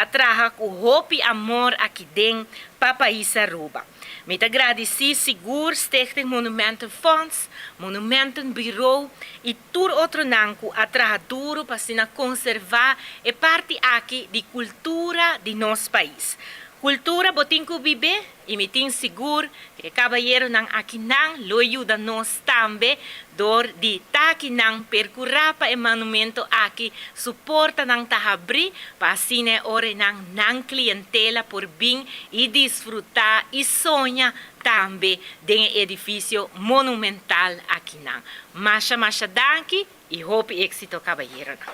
a traha ku hopi amor aki den pa pais Aruba. Mi ta gradisí sigur Stichting Monumentenfonds, Monumentenbureau i tur otronan ku a traha duru pa asina konservá e parti aki di kultura di nos pais. Kultura bo tin ku bib'é I mi tin sigur ku e kabayeronan akinan lo yuda nos tambe dor di ta akinan perkurá pa e monumento aki su portanan ta habrí pa asina e ora einan nan klientela por bin i disfrutá i soña tambe den e edifisio monumental akinan. Masha masha danki i hopi éksito kabayeronan.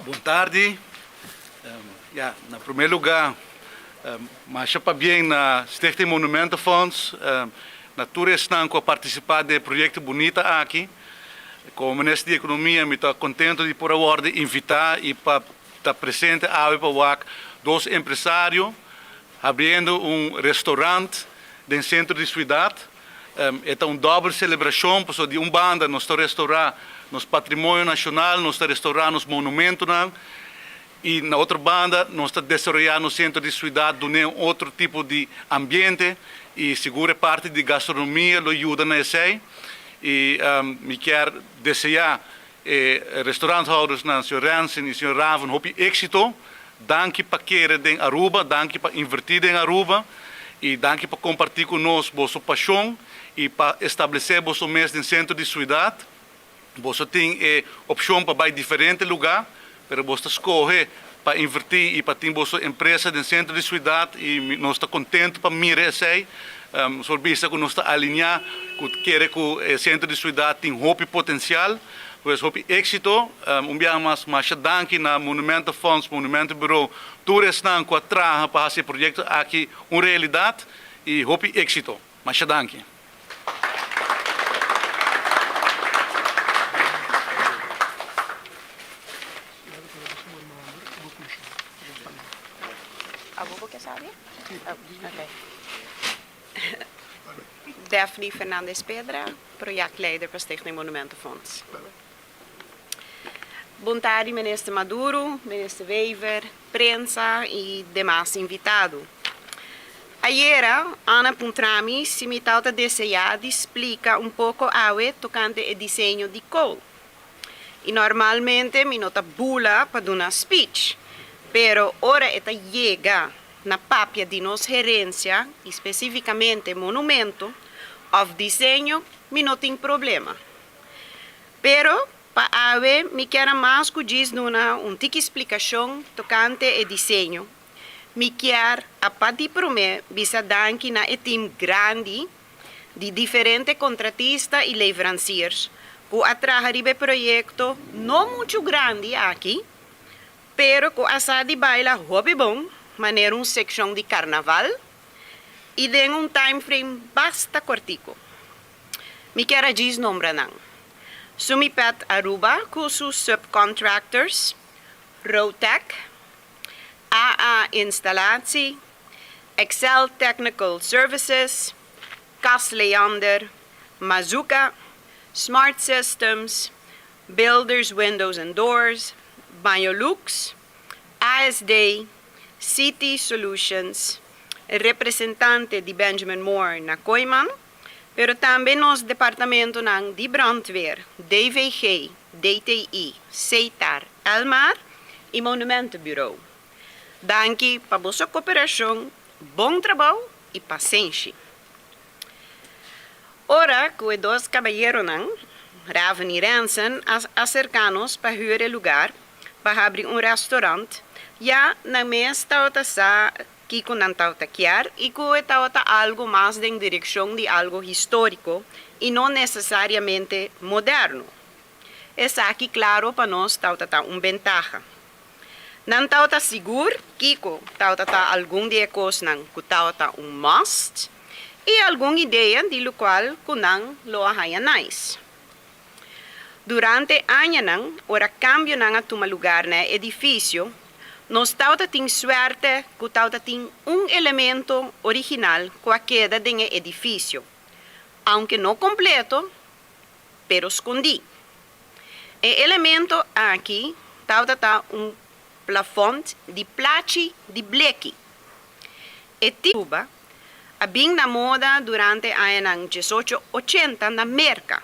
Bon tardi. Ya, na prome luga, masha pabien na Stichting Monumentenfonds, na tur esnan ku a partisipa den e proyekto bunita aki. Komo Minister di Ekonomia mi ta kontento di por a wòrdu invitá i pa ta presente awe pa wak dos empresario habriendo un restaurant den sentro di suidat. E ta un dòbel selebrashon pasobra di un banda nos ta restourá nos patrimonio nashonal, nos ta restourá nos monumentonan i na otro banda nos ta desaroyá nos sentro di suidat dun'é un otro tipo di ambiente i sigur e parti di gastronomia lo yuda na esei. I mi kier deseá e restauranthoudersnan señor Rensen i señor Raven hopi éksito. Danki pa kere den Aruba, danki pa invertí den Aruba i danki pa kompartí ku nos boso pashon i pa establesé boso mes den sentro di suidat. Boso tin e opshon pa bai diferente lugá, pero boso ta skohe pa invertí i pa tin boso empresa den sentro di suidat i nos ta kontentu pa mira esei. Nos por bisa ku nos ta alineá ku kere ku e sentro di suidat tin hopi potensial. Pues hopi éxito. Un biaha mas masha danki na Monumentenfonds, Monumentenbureau, tur esnan ku a traha pa hasi e proyekto aki un realidat i hopi éxito. Masha danki. Daphne Fernandez Pedra, projectleider pa Stichting Monumentenfonds. Bon tardi Minister Maduro, Minister Wever, prensa y demas invitado. Ayera Ana puntra mi si mi tawata desea di splica un poco awe tocante e diseño di Cole. Y normalmente mi no ta bula pa duna speech, pero ora e ta yega na papia di nos herencia y specificamente monumento of diseño mi no tin problema. Pero pa awe mi kier a mas cu djis duna un tiki splicacion tocante e diseño. Mi kier a pa di prome bisa danki na e team grandi di diferente contratista y leveranciers cu a traha riba e proyecto no mucho grandi aki, Pero ku a sa di baila hopi bon, manera un sekshon di karnaval i den un time frame basta kortiku. Mi kier a djis nombra nan, Sumipet Aruba ku su subcontractors, Rotec, AA Installatie, Excel Technical Services, Cas Leander, Mazuka, Smart Systems, Builders Windows and Doors, Bañolux, ASD, CT Solutions, representante di Benjamin Moore na Kooiman, pero tambe nos departamentonan di Brandweer, DVG, DTI, Setar, Elmar y Monumentenbureau. Danki pa boso cooperacion, bon trabou y pasenshi. Ora ku e dos kabayeronan, Raven i Rensen, a aserká nos pa hür e lugar pa habri un restaurant, ya nan mes tabata sa kiko nan tabata kier i ku e tabata algu mas den direkshon di algu históriko i no nesesariamente moderno. Esaki klaro pa nos tabata ta un bentaha. Nan tabata sigur kiko tabata ta algun di e kosnan ku tabata un must i algun idea di lokual ku nan lo a haña nice. Durante añanan, ora kambionan a tuma lugar na e edifisio, nos tabata tin suerte ku tabata tin un elemento original ku a keda den e edifisio. Aunke no kompleto, pero skondí. E elemento aki tabata un plafond di plachi di bleki. E tipo a bin na moda durante añanan 1880 na Merka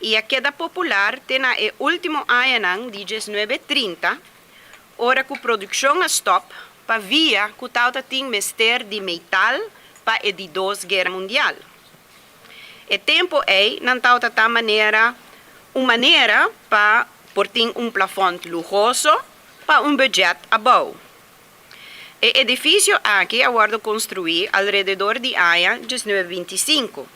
i a keda popular te na e último añanan di 1930, ora ku produkshon a stòp pa via ku tabatin mester di metal pa e di dos guera mundial. E tempu ei nan tabata manera un manera pa por tin un plafond luhoso pa un budget abou. E edifisio aki a wòrdu konstruí alrededor di aña 1925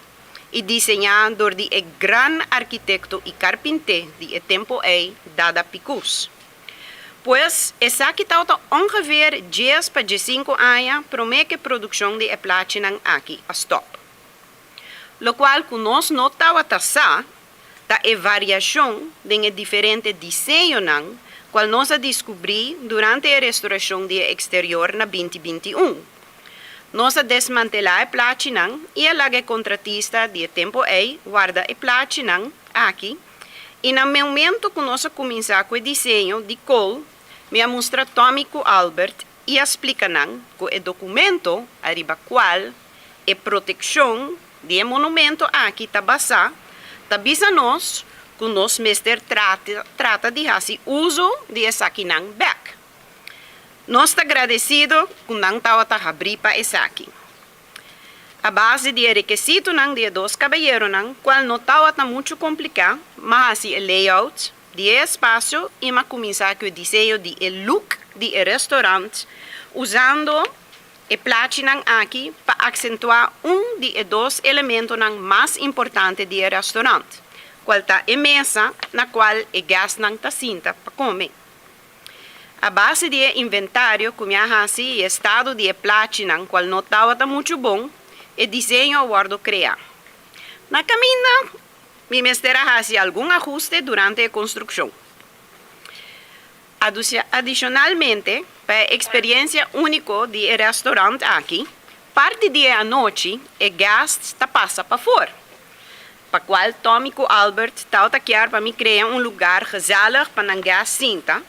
i diseñá dor di e gran arkitekto i karpinté di e tempu ei, Dada Picus. Pues, esaki tabata ongeveer 10 pa 15 aña promé ku produkshon di e plachinan aki a stòp. Lokual ku nos no tabata sa, ta e variashon den e diferente diseñonan kual nos a deskubrí durante e restorashon di eksterior na 2021. Nos a desmantelá e plachinan i a laga e kontratista di e tempu ei warda e plachinan aki i na momento ku nos a kuminsá ku e diseño di Coal, mi a mustra Tommy ku Albert i a splika nan ku e dokumento ariba kual e protekshon di e monumento aki ta basá, ta bisa nos ku nos mester trata di hasi uso di esakinan bèk. Nos ta agradesido ku nan tabata habrí pa esaki. A base di e rekisitonan di e dos kabayeronan, kual no tabata muchu kompliká, m'a hasi e layout di e espasio i m'a kuminsá ku e diseño di e look di e restorant usando e plachinan aki pa aksentuá un di e dos elementonan mas importante di e restorant, kual ta e mesa na kual e gastnan ta sinta pa kome. A base di e inventario ku mi a hasi i e estado di e plachinan kual no tabata muchu bon, e diseño a wòrdu kreá. Na kaminda mi mester a hasi algun ahuste durante e konstrukshon. Adishonalmente, pa e eksperiensia úniko di e restorant aki, parti di e anochi e gast ta pasa pafor, pa kual Tommy ku Albert tabata kier pa mi krea un lugar gezellig pa nan gast sinta,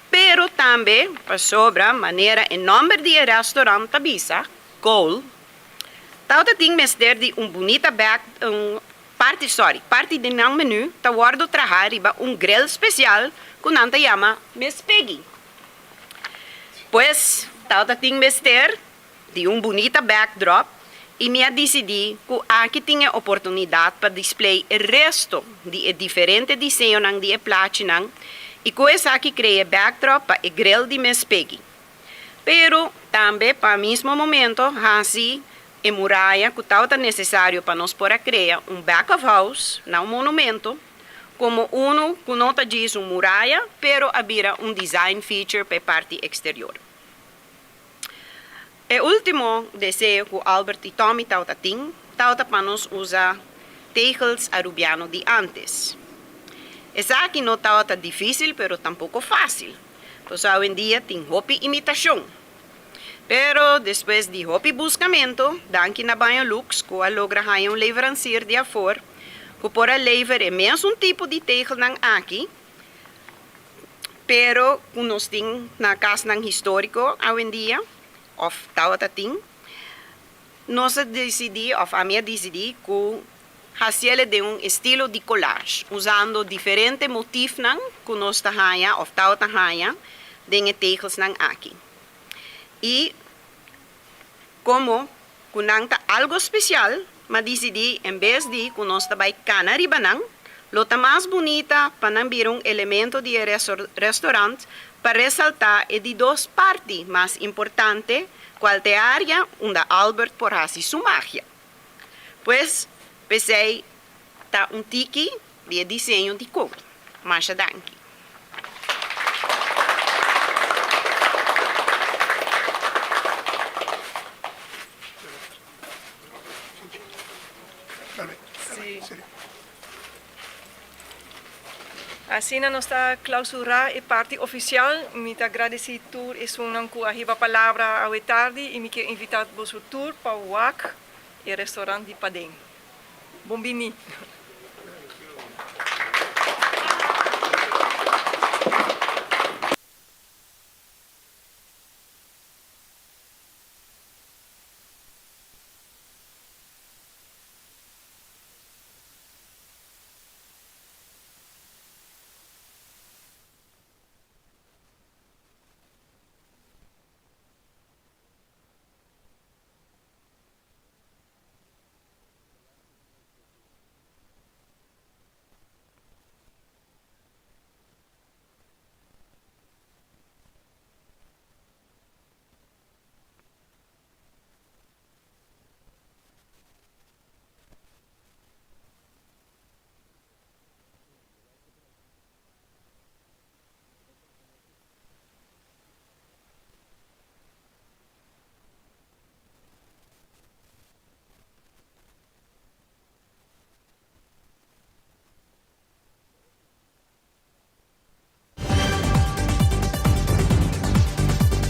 pero tambe pasobra manera e nòmber di e restorant ta bisa, Coal, tabata tin mester di un bunita back un parti sorry parti di nan menu ta wòrdu traha riba un grill spesial ku nan ta yama Miss Piggy. Pues tabata tin mester di un bunita backdrop i mi a disidí ku aki tin e oportunidat pa display e resto di e diferente diseñonan di e plachinan i ku esaki krea e backdrop pa e grill di Miss Piggy. Pero tambe pa mismo momento hasi e muraya ku tabata nesesario pa nos por a krea un back of house na un monumento komo unu ku no ta djis un muraya pero a bira un design feature pa e parti eksterior. E último deseo ku Albert i Tommy tabata tin tabata pa nos usa tegels arubiano di antes. Esaki no tabata difísil pero tampoko fásil, pasobra awendia tin hopi imitashon. Pero despues di hopi buskamentu, danki na Baño Lux ku a logra haña un leveransier di afor ku por a lever e mesun tipo di tegelnan aki, pero ku nos tin na kasnan históriko awendia, òf tabata tin, nos a disidí, òf ami a disidí, ku hasiel den un estilo di collage, usando diferente motifnan ku nos ta haña òf tabata haña den e tegelsnan aki. I komo ku nan ta algu spesial, m'a disidí en bes di ku nos ta bai kana riba nan, lo ta mas bunita pa nan bira un elemento di e restorant pa resaltá e di dos parti mas importante, kual ta e área unda Albert por hasi su magia. Pues, p'esei ta un tiki di e diseño di Coal. Masha danki. Asina nos ta klausurá e parti ofisial. Mi ta gradisí tur esunnan ku a hiba palabra awe tardi i mi kier invitá boso tur pa wak e restorant di paden. Bon bini.